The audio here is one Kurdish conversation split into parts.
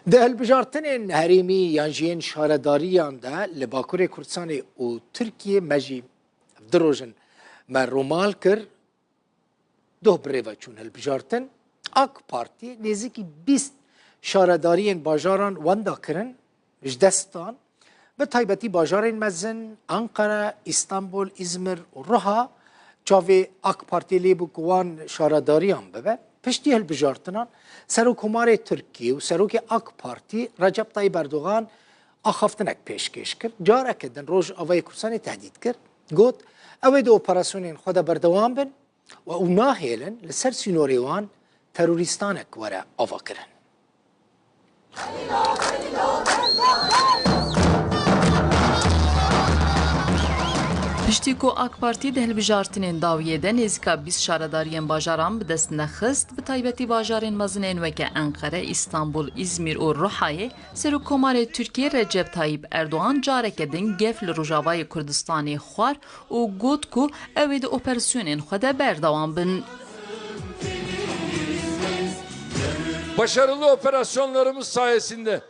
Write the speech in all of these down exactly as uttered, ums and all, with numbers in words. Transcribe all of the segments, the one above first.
Di hilbijartinên herêmî yan jî yên şaredariyan de li Bakurê Kurdistanê û Tirkiyê me jî du roj in me rûmal kir, doh bi rê ve çûn hilbijartin. AK Partî nêzîkî bîst şaredariyên bajaran wenda kirin, ji dest dan. Bi taybetî bajarên mezin, Ankara, Îstanbul, Îzmir û Ruha, çavê AK Partî lê bû ku wan şaredariyan bibe. Piştî hilbijartinan, Serokkomarê Tirkiyê û Serokê AK Partî Recep Tayyip Erdogan axaftinek pêşkêş kir. Careke din Rojavayê Kurdistanê tehdît kir. Got, ew ê di operasyonên xwe de berdewam bin. Û ew nahêlin li ser sînorê wan terorîstanek were avakirin. Piştî ku AK Partî di hilbijartinên dawiyê de nêzîka bîst şaredariyên bajaran bi dest nexist, bi taybetî bajarên mezinên weke Enqere, Îstanbul, Îzmîr û Ruhayê, Serokkomarê Tirkiyê Recep Tayyip Erdogan careke din gef li Rojavayê Kurdistanê xwar û got ku ew ê di operasyonên xwe de berdewam bin. Başarılı operasyonlarımız sayesinde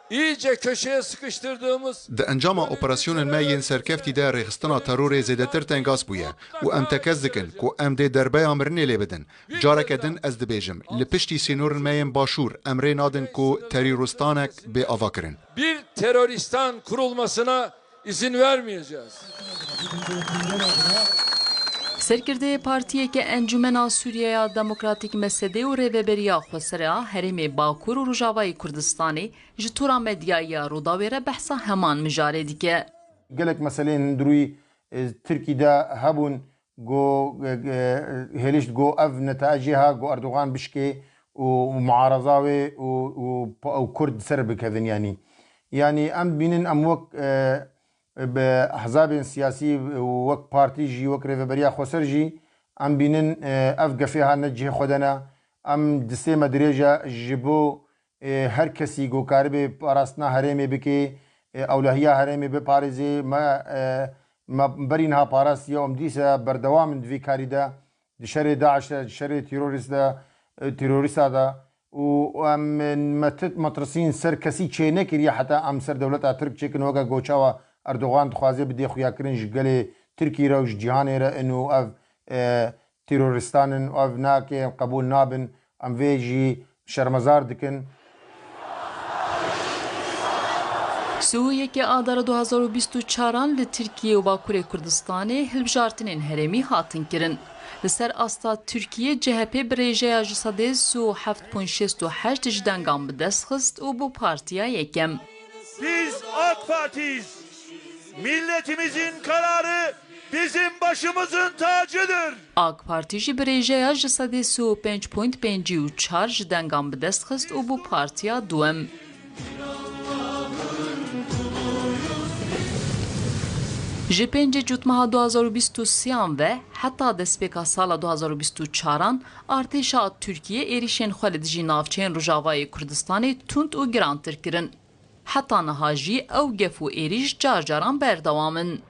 iyice köşeye sıkıştırdığımız Di encama operasyonên me yên serkeftî de rêxistina terorê zêdetir tengas bûye û em tekez dikin ku em dê derbeya mirinê lê bidin. Careke din ez dibêjim, li piştî sînorên me yên başûr em rê nadin ku teroristanek bê avakirin. Bir teröristan kurulmasına izin vermeyeceğiz. Serkirdeyê partiyeke Encûmena Sûriyeya Demokratîk, M S D, û Rêveberiya Xweser a Herêmê Bakur û Rojavayê Kurdistanê ji tora medyayî ya Rûdawê re behsa heman mijarê dike. Gelek meseleyên hundirûyî, e, Tirkî de hebûn, go, e, e, hêlişt go ev netecê ha, go Erdogan bişkê û, û muaraza wê û, û, û Kurd ser bikevin yanî. Yanî em bînin em wek, e, bi hezabên siyasî û wek partî jî, wek Rêveberiya Xweser jî, em bînin, e, ev gefê ha ne cihê xwe de ne. Em distê me dirêj e ji bo, e, her kesî ku karibê parastina herêmê bike, e, ewlehiya herêmê biparêze. Me, e, me berî niha parastiye û em dîsa berdewam in di vî karî de. Di şerê DAIŞ de, di şerê terorîst de, e, terorîsta de û em, me ti-, metirsîn ser kesî çê nekiriye heta em ser dewleta Tirk çêkin, weke ku çawa Erdogan dixwaze bidê xuyakirin ji gelê Tirkî re û ji cîhanê re in û ev, e, terorîstan in û ev nake qebûl nabin. Em vê jî şermezar dikin. Sî û yekê Adara du hazar û bîst û çaran li Tirkiye û Bakurê Kurdistanê hilbijartinên herêmî hatin kirin. Li ser asta Tirkiye, C H P bi rêjeya ji sedê sî û heft point şêst û heşt ji dengan bi dest xist û bû partiya yekem. Biz AK Parti'yiz. Milletimizin kararı bizim başımızın tacıdır. AK Partî jî bi rêjeya ji sedê sî û pênc point pêncî û çar ji dengan bi dest xist û bû partiya duwem. Ji pêncê Cotmeha du hazar û bîst û sêyan ve heta destpêka sala du hazar û bîst û çaran artêşa Tirkiye êrîşên xwe li dijî navçeyên Rojavayê Kurdistanê tund û girantir kirin. Heta niha jî ew gef û êrîş car caran berdewam in.